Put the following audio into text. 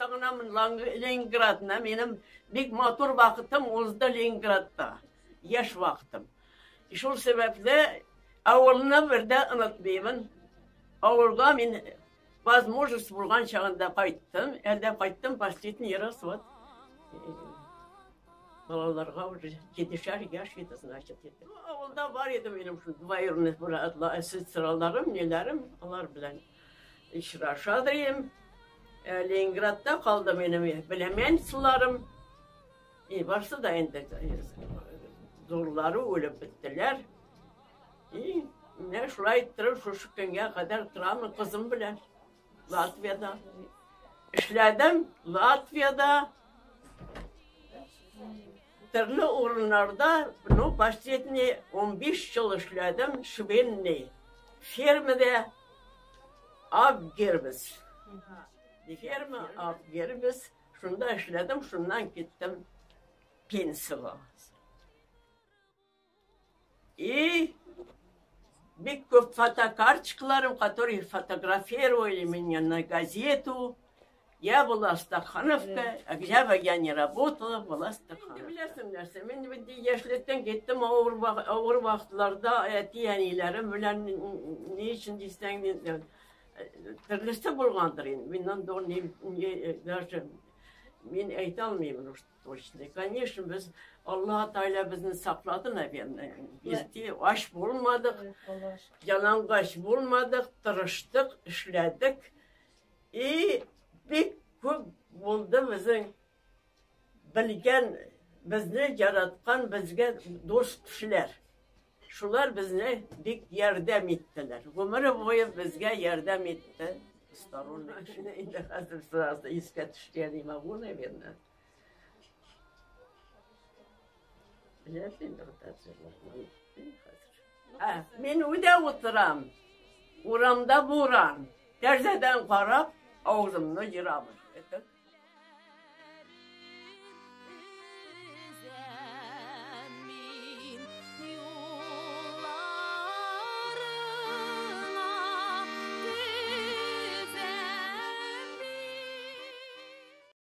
сагынамын Ленинградны. Минем бик матур вакытым узды Ленинградта. Яшь вакытым. Шул сәбәпле авылны бер дә онытмыймын. Авылга мин возможность булган чагында кайттым. Әлдә кайттым последний раз вот. Балаларга уже җидешәр яшь иде, значит. Авылда бар иде минем шул двоюродный братлар, сестраларым, ниләрем, алар белән очраша дим. Ленинградта калды минем племянницаларым. И барсы да инде зурлары үлеп беттеләр. И менә шулай иттереп шушы көнгә кадәр торамын кызым белән Латвияда. Эшләдем Латвияда. Төрле урыннарда, ну, последний 15 ел эшләдем швейный фермада Абгербес. Ферма Абгербес. Шунда эшләдем, шуннан киттем пенсияга. И бик күп фотокарточкаларым, которые фотографировали меня на газету. Я была стахановка, а где бы я не работала, была стахановка. Беләсең нәрсә, мин бит яшьлектән киттем авыр авыр вакытларда әти-әниләрем белән, ни өчен дисәң, төрлесе булгандыр инде. Мин анда даже мин әйтә алмыйм уж точно. Конечно, без Аллаһ Тәгалә безне саклады, наверное. Без ач булмадык, ялангач булмадык, тырыштык, эшләдек. И бик күп булды безнең белгән, безне яраткан, безгә дус кешеләр. Шулар безне бик ярдәм иттеләр. Гомере буе безгә ярдәм итте. Сторонний кешене инде хәзер сразу искә төшкән не могу, наверное. Беләсең инде, хәзер. Мин өйдә утырам. Урамда буран. Тәрәзәдән карап, авызымны ерамын. Это